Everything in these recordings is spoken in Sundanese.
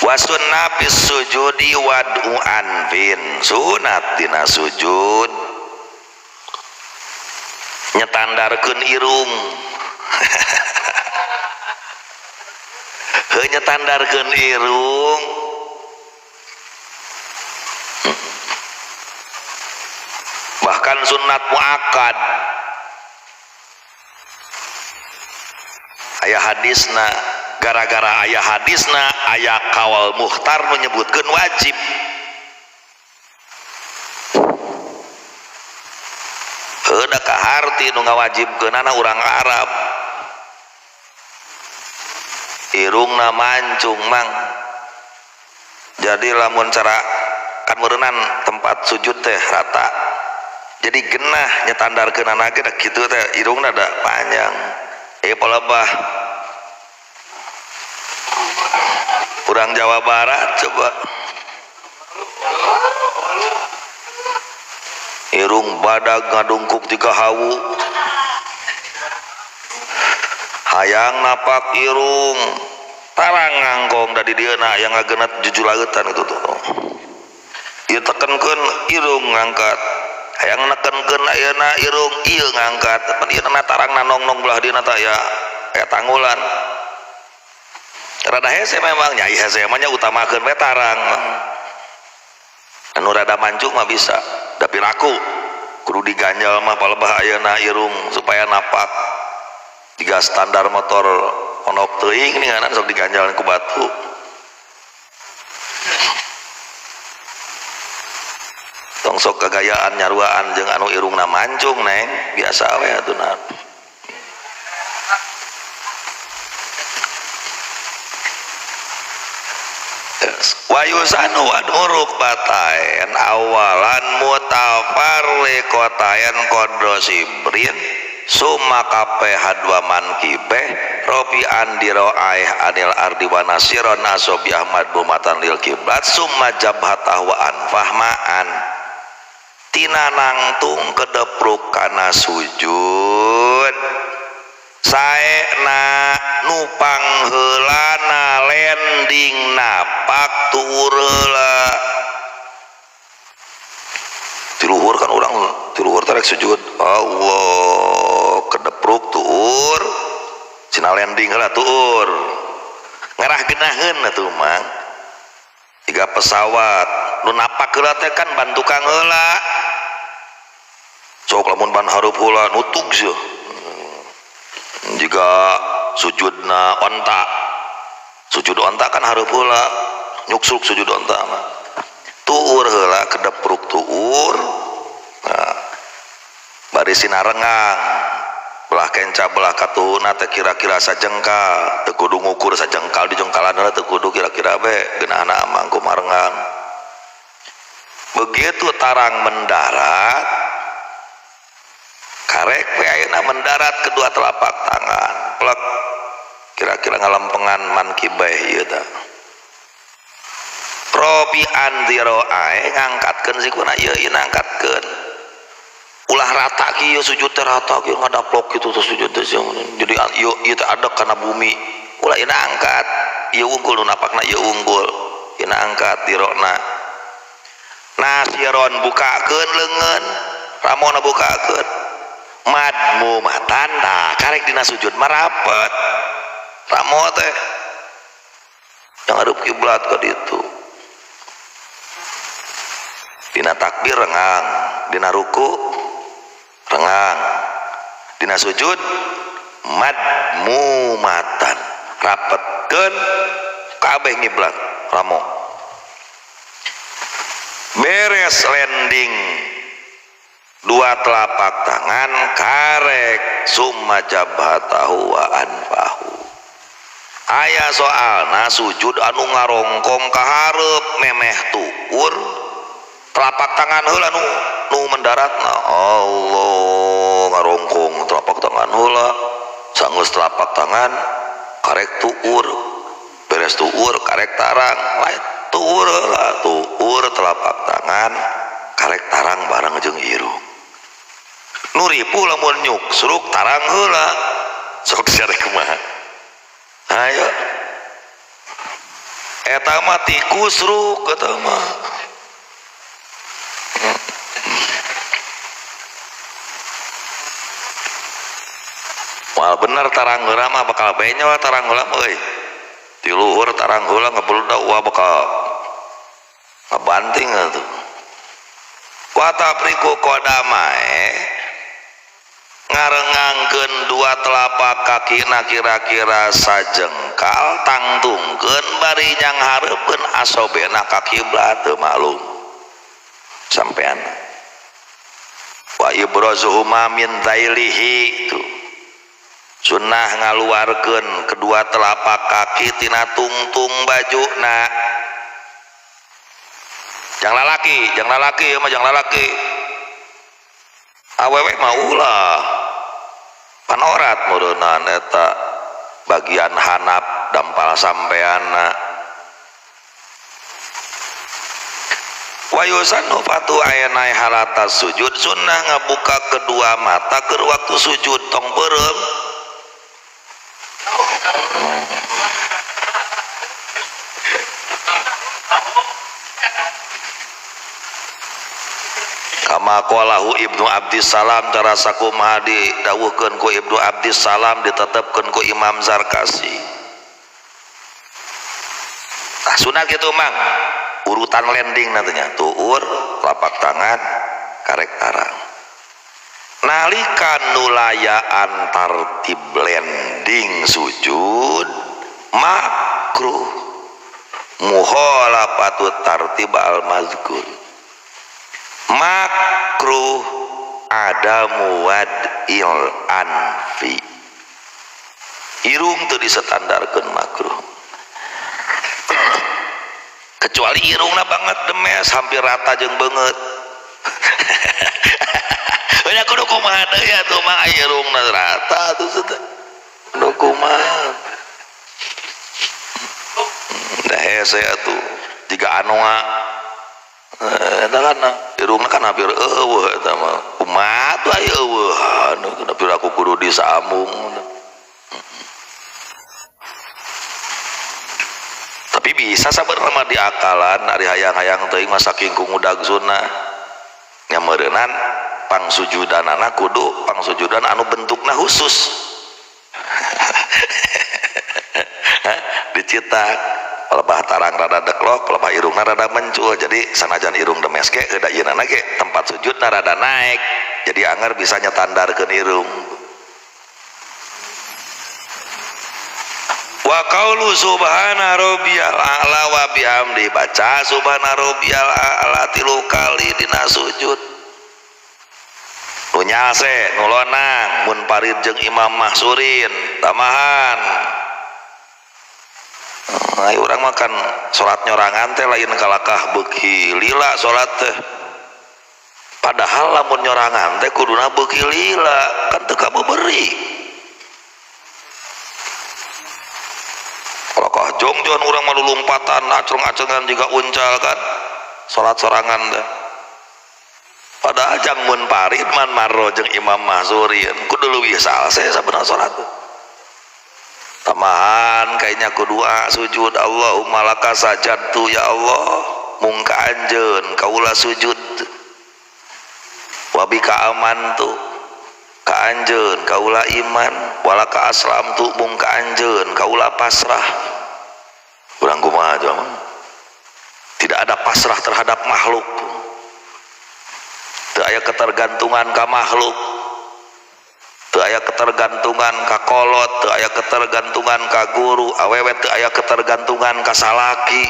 Wa sunnah fis sujudi wad'u anfin, sunat dina sujud nyetandarkeun irung. Heuh nyetandarkeun irung. Bahkan sunat muakkad aya hadisna, gara-gara aya hadisna aya kawal mukhtar menyebutkeun wajib. Heuh da kaharti nu ngawajibkeunana urang Arab. Irungna mancung mang. Jadi lamun cara kan meureunnan tempat sujud teh rata. Jadi genah nyetandarkeunana ge da kitu teh irungna da panjang. Palebah urang Jawa Barat coba irung badag ngadungkuk tiga hawu, hayang napak irung tarang ngangkong da di dieu na aya ngagenet jujulautan itu tuh. Ieu tekenkeun irung ngangkat, hayang nekenkeun ayeuna irung ieu ngangkat, pan ieu na tarang nanongnong belah dieuna tah aya aya tanggulan. Rada hese memang nya, ieu hese mah nya utamakeun we tarang. Anu rada mancung mah bisa, tapi raku kudu diganjal mah palebah ayeuna irung supaya napak. Tiga standar motor onok teuing nih sok diganjal ku batu. Tong sok kagayaan nyaruaan jeung anu irungna mancung neng, biasa we atuh. Wa yusanu waduruk bataen awalan mutafarriqataen qadra sibrin summa kape hadwa mankibe rofi andiro aih anil ardi wa nasiron asobi ahmad bumatan lil kiblat summa jabhatah wa anfahmaan tina nangtung kedepruk kana sujud saena nupang heulana landing napak tuur heula. Tiluhur kan urang tiluhur tarik sujud Allah kedepruk tuur cina landing heula tuur ngarah geunaheun atuh mang. Tiga pesawat nu napak heula teh kan ban tukang heula sok lamun ban hareup heula nutug sieun jika sujudna onta, sujud onta kan hareup heula nyuksuk sujud onta mah tuur heula kedepruk tuur. Nah, bari sinarengang belah kenca belah katuhuna teh kira-kira sajengkal, teu kudu ngukur sajengkal di jengkalan heula teu kudu kira-kira be geunahna mah kumarengang. Begitu tarang mendarat karek we ayeuna mendarat kedua telapak tangan plek kira-kira ngalempengan mankibaih ieu tah. Robi andiro ae ngangkatkeun sikuna ieu ieu ngangkatkeun ulah rata kieu sujud teh rata kieu ngadaplok kitu teh sujud teh jadi ieu ieu teh adek kana bumi ulah ieu angkat ieu unggul nu napakna ieu unggul ieu angkat dirona nasiron bukakeun leungeun ramona bukakeun madmu matan nah karek dina sujud mah rapet ramo teh yang hadap kiblat ka ditu dina takbir rengang dina ruku rengang dina sujud madmu matan rapetkeun kabeh ngiblat ramo beres landing dua telapak tangan karek summa jabhatahu wa anfahu. Aya soalna sujud anu ngarongkong ka hareup memeh tuur telapak tangan heula nu mendaratna Allah ngarongkong telapak tangan heula sanggeus telapak tangan karek tuur beres tuur karek tarang lain tuur heula tuur telapak tangan karek tarang bareng jeung irung nu ripuh lamun nyuksruk tarang heula sok sia rek kumaha ayo Eta mah tikus ruk eta mah. Wah bener tarang heula mah bakal benyol tarang heula mah euy. Di luhur tarang heula ngebludak wah bakal ngabanting atuh. Wa tafriqu qadamae ngarengangkeun dua telapak kakina kira-kira sajengkal tangtungkeun bari nyanghareupeun asobena ka kiblat teu maklum sampean. Wa ibrazuhuma min dhailihi tuh sunnah ngaluarkeun kedua telapak kaki tina tungtung bajuna. Jang lalaki ieu mah jang lalaki. Awewe mah ulah. Panorat meureunana eta bagian hanap dampal sampeanna. Wa yusannu fatu ayanai halata sujud sunnah ngabuka kedua mata keur waktu sujud tong beureum. Kama qalahu Ibnu Abdis Salam tarasa kumaha didawuhkeun ku Ibnu Abdis Salam ditetepkeun ku Imam Zarkasi. Tah sunat kitu mang urutan landing nantinya tuur telapak tangan karek tarang. Nalika nulayaan tartib landing sujud makruh muhalafatu tartib al mazkur. Makruh adamu wad'il anfi. Irung teu disetandarkeun makruh. Kecuali irungna banget demes hampir rata jeung beungeut. Banyak kudu kumaha deui atuh mah irungna rata atuh teh. Kudu kumaha. Da hese atuh jiga anoa. Eta kan irungna kan hampir eueuh eta mah. Kumaha tuh aya eueuhan hampir aku kudu disambung. Tapi bisa sabenerna mah diakalan ari hayang-hayang teuing mah saking ku ngudag sunnah. Nya meureunan pangsujudanana kudu pangsujudan anu bentukna khusus. Dicetak pelebah tarang rada deklok, pelebah irungna rada mencul. Jadi sanajan irung demes ge heuda ieunana ge tempat sujudna rada naik. Jadi anger bisa nyetandarkeun irung. Wa qaulu subhana rabbiyal a'la wa bihamdi, baca subhana rabbiyal a'la 3 kali dina sujud. Nu nyalse, nu lonang, mun parid jeung imam mahsurin, tamahan. Nah, urang mah kan salat nyorangan teh lain kalakah beuki lila salat teh. Padahal lamun nyorangan teh kuduna beuki lila, kan teu kabeberi. Kalakah jongjon urang mah lulumpatan, acrung-acrengan jiga uncal kan salat sorangan teh. Padahal jang mun parid man marro jeung imam mahsurin kudu leuwih salse sabenerna salat teh. Tamahan kayaknya kedua sujud Allahumma laka sajadtu ya Allah mungka anjeun kaula sujud wa bika amantu ka anjeun kaula iman walaka aslamtu mungka anjeun kaula pasrah. Urang kumaha mah? Tidak ada pasrah terhadap makhluk. Teu aya ketergantungan ka makhluk. Teu aya ketergantungan ka kolot, teu aya ketergantungan ka guru, awewe teu aya ketergantungan ka salaki.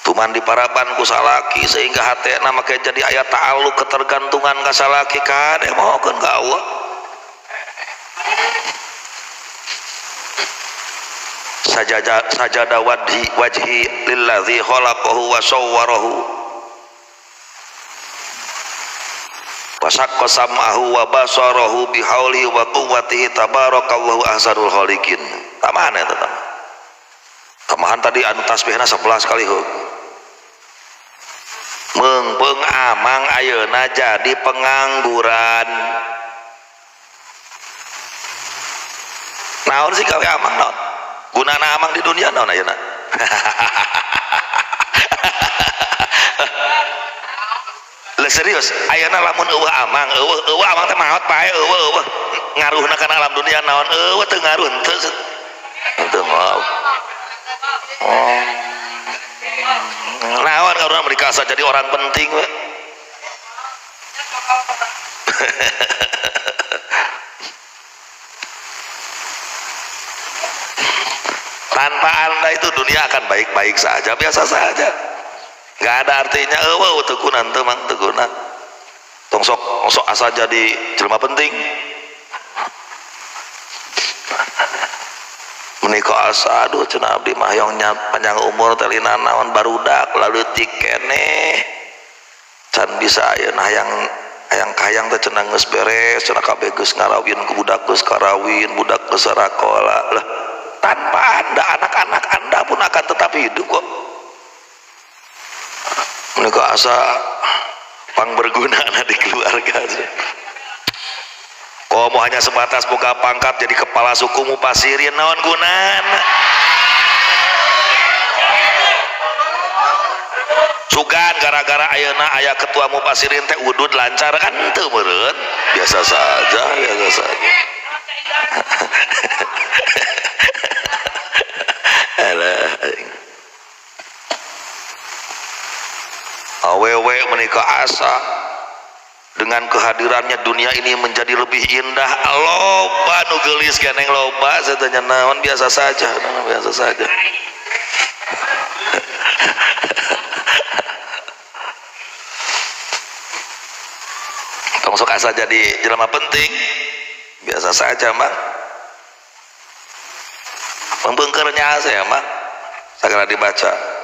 Tuman diparaban ku salaki sehingga hatena make jadi aya ta'alluq ketergantungan ka salaki kade mohokeun ka Allah. Sajada wajhi lillazi khalaqahu wa sawwarahu wasaqqa sam'ahu wa basarahu bihaulihi wa quwwatihi tabarakallahu ahsanul khaliqin. Tamahan eta tah. Tamahan tadi anu tasbihna 11 kali heug. Meungpeung amang ayeuna jadi pengangguran. Naon sih gawe amang naon? Gunana amang di dunia naon ayeuna? Lah serius, ayeuna lamun eueuh amang, eueuh amang teh maot pae eueuh ngaruhna kana alam dunia naon? Eueuh teu ngaruh henteu. Henteu mau. Oh. Naon ngaruhna mereka asa jadi orang penting we. Tanpa Anda itu dunia akan baik-baik saja, biasa saja. Nggak ada artinya eueuh teu guna teu mang teu guna. Tong sok asa jadi jelema penting. Menika asa aduh cenah abdi mah hoyong panjang umur teh lina naon barudak laleutik keneh. Can bisa ayeuna hayang kahayang teh cenah geus beres, cenah kabeh geus ngarawin ku budak geus karawin, budak geus sarakola. Lah, tanpa Anda anak-anak Anda pun akan tetap hidup kok. Menika asa pang berguna di keluarga. Komo hanya sebatas boga pangkat jadi kepala suku mupasirin naon gunana. Sugan gara-gara ayeuna aya ketua mupasirin teh udud lancar kan teu meureun, biasa saja, biasa saja. Alah. Awewe menikah asa dengan kehadirannya dunia ini menjadi lebih indah. Loba nu geulis geneng loba satanya naon biasa saja, naon biasa saja. Tong sok asa jadi jelema penting, biasa saja mang. Pembengkernya saya mang segala dibaca.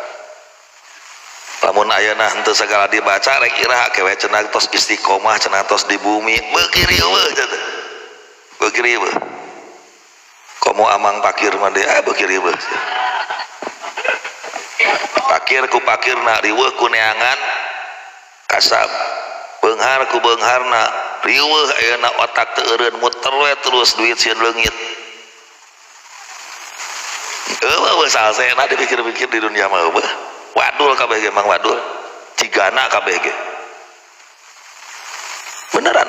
Lamun ayeuna henteu segala dibaca rek iraha kewe cenah tos istiqomah cenah tos di bumi beuki riweuh teh. Beuki riweuh. Komo amang pakir mah deui beuki riweuh. Pakir ku pakirna riweuh ku neangan kasab. Beunghar ku beungharna riweuh ayeuna otak teu eureun muter we terus duit sieun leungit. Eueuh salsena dipikir-pikir di dunia mah eueuh. Wadul kabeh ge mang wadul, cigana kabeh ge. Beneran.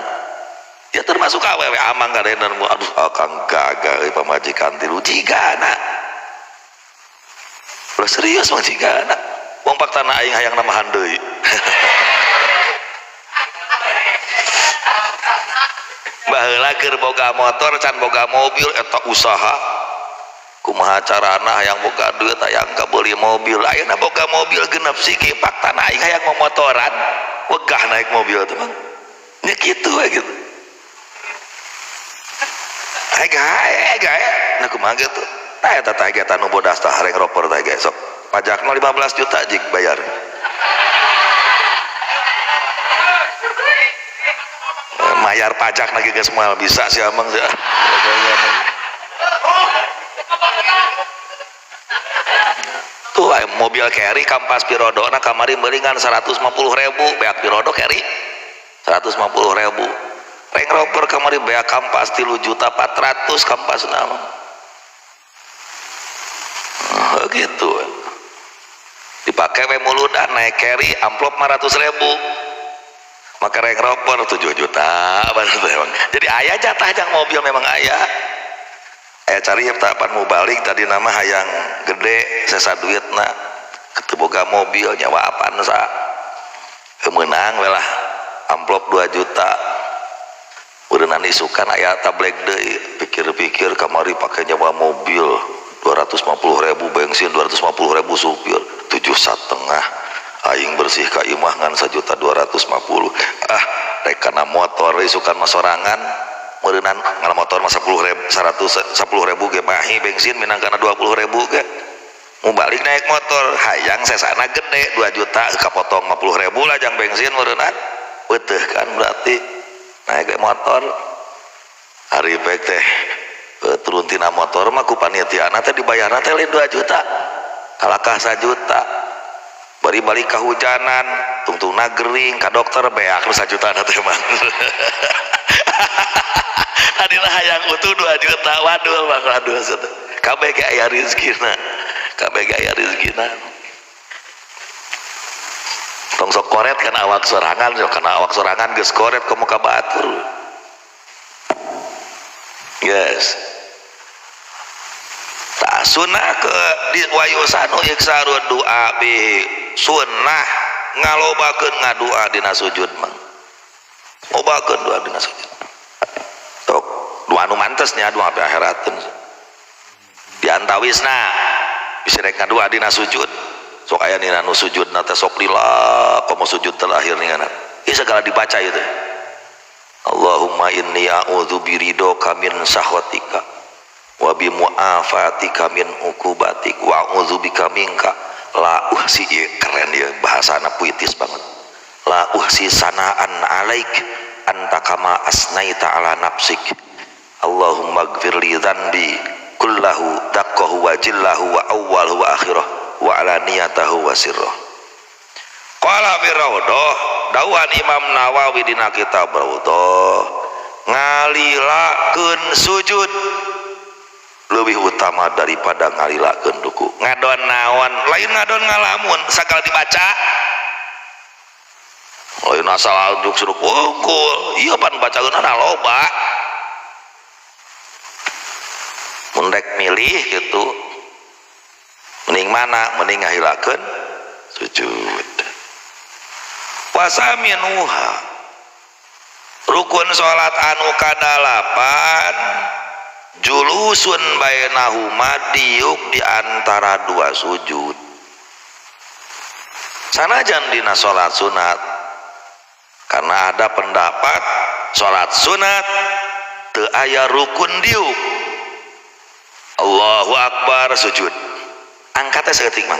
Ya termasuk awewe amang kadenan aduh akang gagah euy pamajikan tilu cigana. Lah serius mah cigana. Wong paktana aing hayang namahan deui. Baheula keur boga motor can boga mobil eta usaha. Kumaha carana hayang boga duit hayang kabeuli mobil ayeuna boga mobil genep siki paktana aing hayang momotoran wegah naik mobil teh mang nya kitu we gitu hae gae nah kumaha kitu tah eta tah ge nu bodas tah Range Rover tah ge sok pajakna 15 juta jig bayar mayar pajak lagi geus moal bisa si amang sih. Tuh mobil carry kampas pirodona kamari beulingan 150.000 beak pirodo carry 150.000 Range Rover kamari beak kampas 3.400.000 kampas nama oh, gitu dipakai we muludan naik carry amplop 500.000 maka Range Rover 7 juta jadi ayah jatah jang mobil memang ayah. Aya cari tahapan mau balik tadi nama hayang gede sesa duitna keteboga mobil nyawa apaan sa kemenang welah amplop 2 juta urenan isukan aya tablek deui pikir-pikir kamari pake nyawa mobil 250.000 bensin 250.000 supir 7,5 aing bersih ka imah ngan 1.250.000 ah rek kana motor isukan mah sorangan meureunnan ngala motor mah 10.000 110.000 ge mahi bensin minang kana 20.000 ge mau balik naik motor hayang sesana gede 2 juta kapotong 50.000 lah jang bensin meureunnan peuteuh kan berarti naik motor hari pek teh turun tina motor mah ku panitiana teh dibayarna teh lain 2 juta kalakah 1 juta bari balik kahujanan tungtungna gering ka dokter beak nu 1 juta teh mah. Tadina hayang utuh 2 juta, waduh mah waduh kabeh ge aya rezekina, kabeh ge aya rezekina. Tong sok koret kana awak sorangan, sok kana awak sorangan geus koret komo ka batur. Yes. Tah sunnah ke di wayusanu iksarun doa bi sunnah ngalobakeun ngadua dina sujud mah. Lobakeun doa dina sujud. Tok doa nu mantesnya doa sampai akhirateun. Di antawisna bisa rek ngadua dina sujud. Sok aya nina nu sujudna teh sok lila komo sujud terakhir ningana. Ieu segala dibaca ieu teh. Allahumma inni a'udzu biridhoka min sakhatika wa bi mu'afatika min uqubatik wa a'udzu bika minka la uhsi. Ieu keren ieu bahasana puitis banget. La uhsi sanaan alaik anta kama asnaita ala nafsik. Allahumma gfir li dzanbi kullahu daqqahu wa jillahu wa awwalahu wa akhirah wa alaniyatahu wa sirrah. Qala fi raudhah, dawuhan Imam Nawawi dina kitab Raudhah, ngalilakeun sujud lebih utama daripada ngalilakeun ruku. Ngadon naon? Lain ngadon ngalamun, sagala dibaca. Lain asal unjuk suruh wungkul. Ieu pan bacaeunana loba. Mun rek milih gitu, mending mana? Mending ngahilakeun sujud. Wasaminuha rukun salat anu kadalapan julusun bainahuma diuk di antara dua sujud. Sanajan dina salat sunat, karena ada pendapat salat sunat teu aya rukun diuk. Allahu akbar sujud, angkatnya saeutik mang.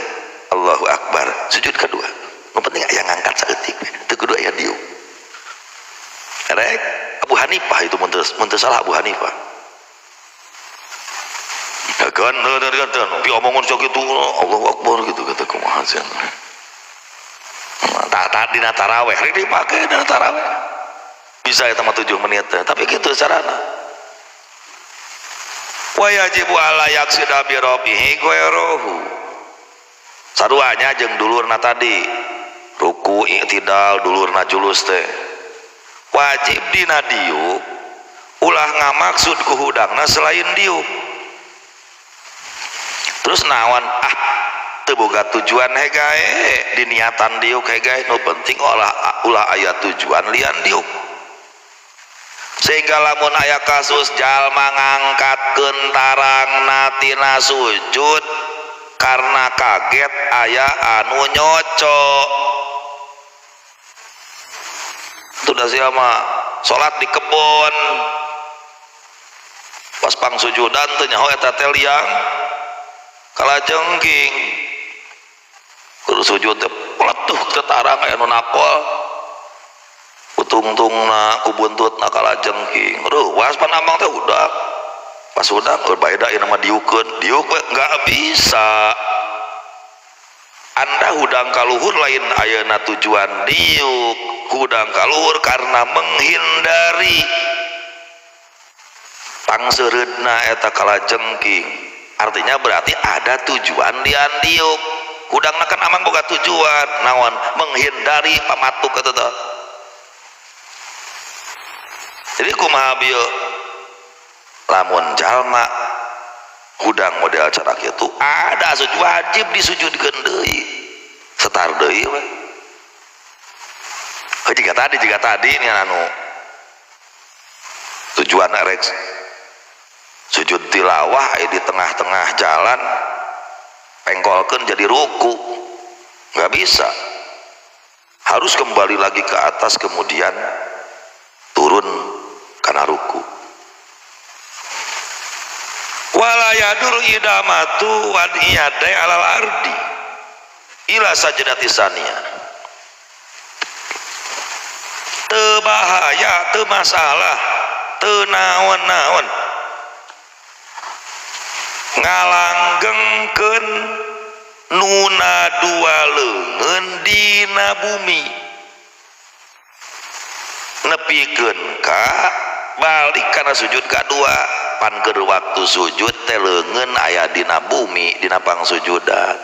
Allahu akbar sujud kedua. Nu penting aya ngangkat saeutik, teu kudu aya diuk. Rek Abu Hanifah itu mun teu salah Abu Hanifah. Ya kan, kan, omongan sok itu Allahu Akbar gitu kata kumaha sia. Nah, tadi na taraweh, rek dipake dina taraweh. Bisa eta mah 7 menit teh, tapi kitu carana. Wa yajibu alla yaqsida bi rabbihi ghairuhu. Saruanya jeung dulurna tadi, ruku i'tidal dulurna julus teh. Wajib dina diuk ulah ngamaksud ku hudangna selain diuk. Terus naon ah teu boga tujuan hegae diniatan diuk hegae, nu penting ulah aya tujuan lian diuk. Sehingga lamun aya kasus jalma ngangkatkeun tarangna tina sujud karena kaget aya anu nyocok. Itu dah sia mah salat di kebon pas pangsujudan teu nyaho eta teh liang kalajengking kudu sujud teh peletuh teh tarang aya nu nakol utungtungna ku buntutna kalajengking. Reuwas pan amang teh udah pas udah baeda ieu mah diukeun, diuk we nggak bisa. Anda hudang kaluhur lain ayeuna tujuan diuk, hudang kaluhur karena menghindari pangseureudna eta kalajengking. Artinya berarti ada tujuan lian diuk. Hudangna kan amang boga tujuan naon, menghindari pamatuk eta teh. Jadi kumaha bieu lamun jalma hudang model cara kitu ada sujud wajib disujudkeun deui, setar deui we. Oh, jika tadi ini anu tujuan rek sujud tilawah aya di tengah-tengah jalan pengkolkeun jadi ruku, nggak bisa, harus kembali lagi ke atas kemudian turun karena ruku. Wala yadur idamatu wadiyadai alal ardi ila sajdati saniyah. Teu bahaya, teu masalah, teu naon-naon ngalanggengkeun nuna dua leungeun dina bumi nepikeun ka Balik kana sujud kadua pan keur waktu sujud teh leungeun aya dina bumi dina pangsujudan.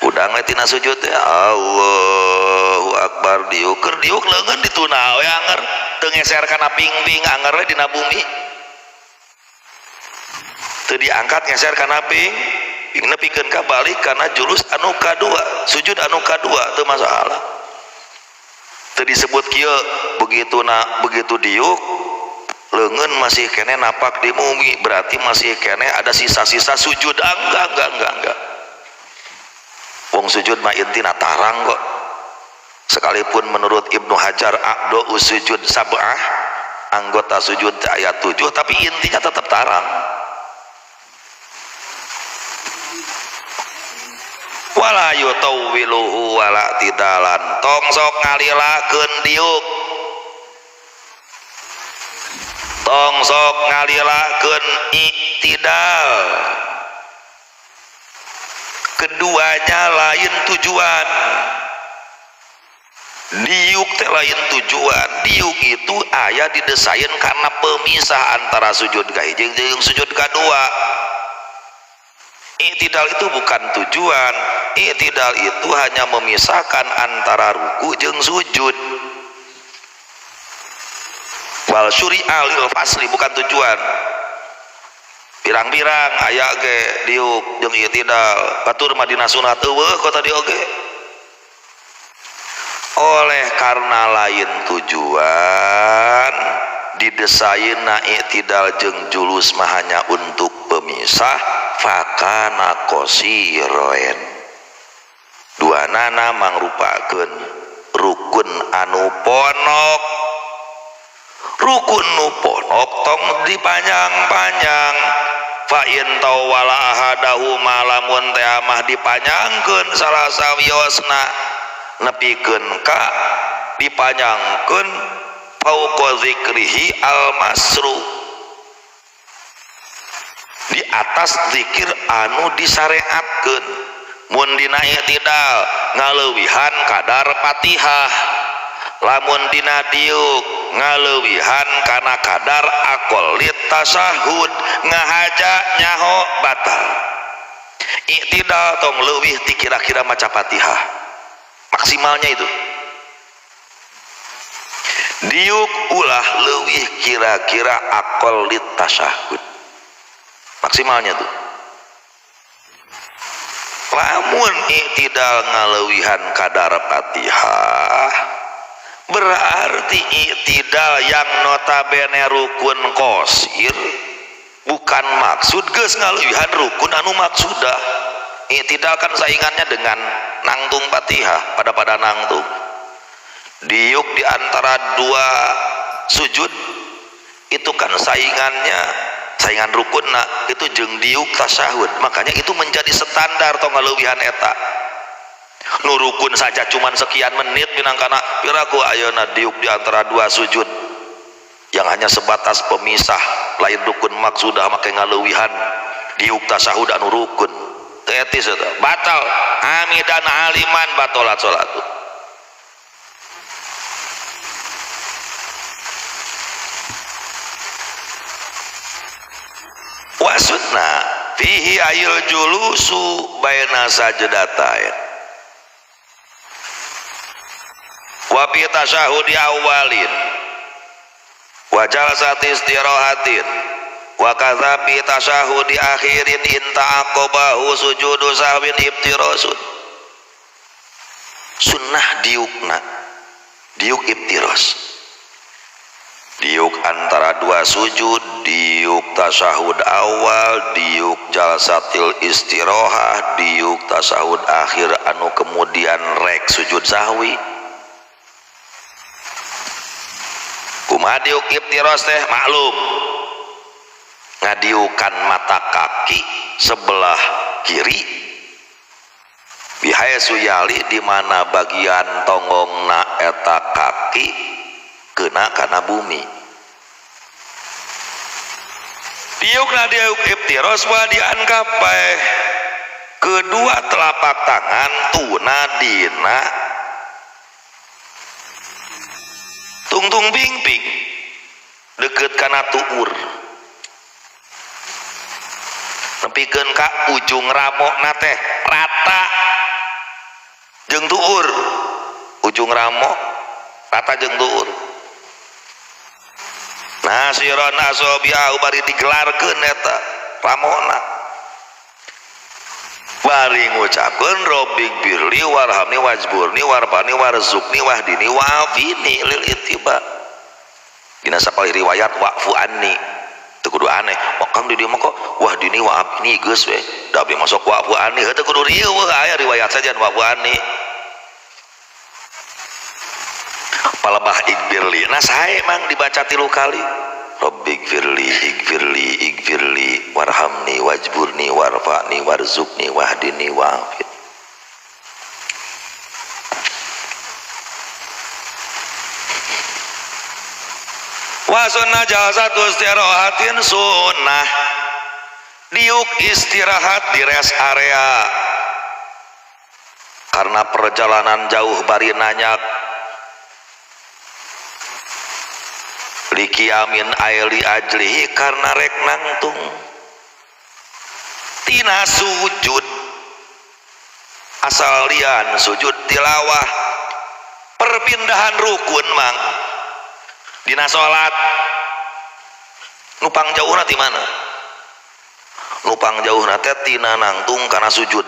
Udang we tina sujud teh Allahu akbar diuk keur diuk leungeun dituna we anger teu ngeser kana pingping anger we dina bumi. Teu diangkat ngeser kana ping nepikeun ka balik kana julus anu kadua sujud anu kadua teu masalah. Teu disebut kieu begitu na begitu diuk leungeun masih kene napak di bumi berarti masih kene ada sisa-sisa sujud. Enggak. Wong sujud mah intina tarang kok. Sekalipun menurut Ibnu Hajar aqdo sujud sab'ah anggota sujud ayat 7 tapi intinya tetap tarang. Wala yutawwiluhu wala tidalan tong sok ngalilakeun diuk tong sok ngalilakeun iktidal. Keduanya lain tujuan. Diuk teh lain tujuan. Diuk itu aya didesain karena pemisah antara sujud kahiji jeung sujud kadua. Iktidal itu bukan tujuan. Iktidal itu hanya memisahkan antara ruku jeung sujud. Wal syuri'a lil fasli bukan tujuan. Pirang-pirang aya ge diuk jeung iktidal. Batur mah dina sunah eueuh kota di oge. Oleh karena lain tujuan didesainna iktidal jeung julus mah hanya untuk pemisah fakana qasiroen. Duanana mangrupakeun rukun anu ponok. Rukun nu ponok tong dipanjang-panjang. Fa in tawala ahadahu malamun teh amah dipanjangkeun salah sawiosna nepikeun ka dipanjangkeun fauqa zikrihi al-masru di atas zikir anu disareatkeun. Mun dina i'tidal ngaleuwihan kadar Fatihah, lamun dina diuk ngaleuwihan kana kadar aqallit tasahud ngahaja nyaho batal. I'tidal tong leuwih ti kira-kira maca Fatihah maksimalnya itu. Diuk ulah leuwih kira-kira aqallit tasyahud maksimalnya tuh. Lamun i'tidal ngaleuwihan kadar Fatihah berarti i'tidal yang notabene rukun qosir bukan maksud geus ngaleuwihan rukun anu maksudah. I'tidal kan saingannya dengan nangtung Fatihah pada nangtung. Diuk di antara dua sujud itu kan saingannya saingan rukun nah, itu jeung diuk tasyahud. Makanya itu menjadi standar tong ngaleuwihan eta. Nu rukun saja cuman sekian menit minangkana piraku ayeuna diuk di antara dua sujud yang hanya sebatas pemisah lain rukun maksudah make ngaleuwihan diuk tasyahud anu rukun teu etis eta batal amidan aliman batalat salatu. Wa sunna fihi ayil julusu baina sajdatain wa fi tasyahudi awalin wa jalsati istirahatin wa kadza fi tasyahudi akhirin in ta'aqabahu sujudu sahwin iftirasun. Sunnah diukna diuk iftiras, diuk antara dua sujud, diuk tasyahud awal, diuk jalsatil istirohah, diuk tasyahud akhir anu kemudian rek sujud sahwi. Kumaha diuk iftiras teh maklum ngadiukan mata kaki sebelah kiri bihaesu yali di mana bagian tonggongna eta kaki kena kana bumi. Diukna diuk iftiras wa diangkap bae kedua telapak tangan tuna dina tungtung pingping. Deket kana tuur. Nepikeun ka ujung ramokna teh rata jeung tuur. Ujung ramok rata jeung tuur. Nasiron asobiau bari digelarkeun eta ramona. Bari ngucapkeun Robbighfirli warhamni wajburni warfani warzuqni wahdini wa'afini lil ittiba. Dina sapalih riwayat wa'fu anni. Teu kudu aneh, makam di dieu mah kok wahdini wa'afini geus we. Da abdi masuk wa'fu anni heuh teu kudu rieuh aya riwayat saja wa'fu anni. Palebah ighfirli. Nah sae mang dibaca 3 kali. Rabbighfirli ighfirli ighfirli warhamni wajburni warfa'ni warzuqni wahdini wa'afini. Wa sunnah jalsatu istirahatin sunnah. Diuk istirahat di rest area. Karena perjalanan jauh bari nanyak likiamin aili ajlihi karena rek nangtung tina sujud asal lian sujud tilawah perpindahan rukun mang dina salat nupang jauhna ti mana nupang jauhna teh tina nangtung kana sujud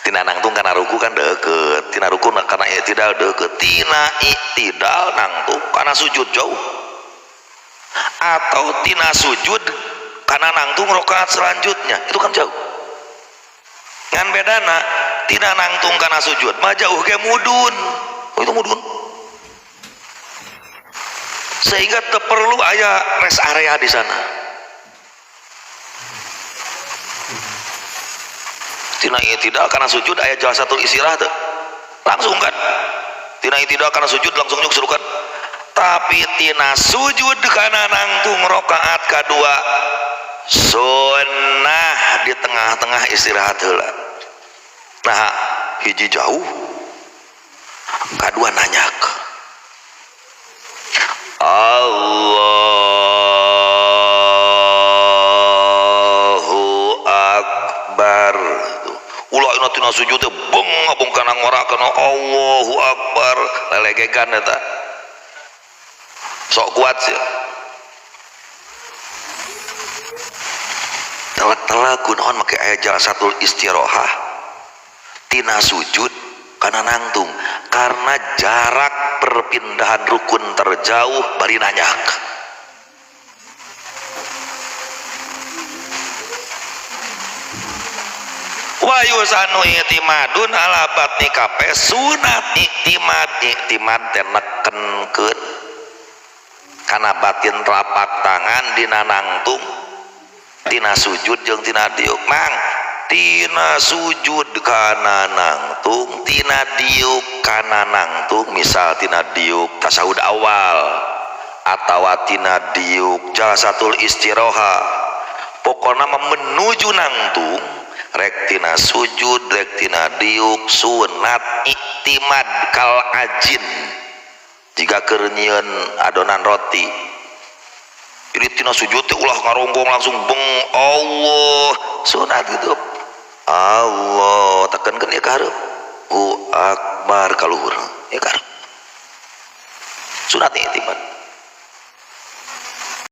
tina nangtung kana ruku kan deukeut tina ruku kana i'tidal deukeut tina i'tidal nangtung kana sujud jauh atau tina sujud kana nangtung rakaat selanjutnya itu kan jauh ngan bedana tina nangtung kana sujud mah jauh ge mudun. Oh, itu mudun sehingga teu perlu aya rest area di sana. Tina i'tidal kana sujud aya jalsatul istirahat teu langsung kan tina i'tidal kana sujud langsung nyuksurukan. Tapi tina sujud kana nangtung rakaat kadua sunnah di tengah-tengah istirahat heula. Nah hiji jauh kadua nanyak Allahu Akbar. Ulah ina tina sujud teh beng ngabong kana ngora kana Allahu Akbar lelegegan eta sok kuat sih. Telak-telak kunaon make aya jalsatul istirohah tina sujud kana nangtung karena jarak perpindahan rukun terjauh bari nanyak. Wa yusanu i'timadun ala batni kape sunat i'timad i'timad teh nekenkeun kana batin telapak tangan dina nangtung tina sujud jeung tina diuk mang tina sujud kana nangtung tina diuk kana nangtung misal tina diuk tasahud awal atawa tina diuk jalsatul istiroha pokona mah menuju nangtung rek tina sujud rek tina diuk sunat iktimad kal ajin jika keur nyieun adonan roti. Jadi tina sujud teh ulah ngaronggong langsung beng Allah sunat gitu Allah tekankeun ieu ka hareup hu akbar ka luhur ieu ka hareup sunat iktimad.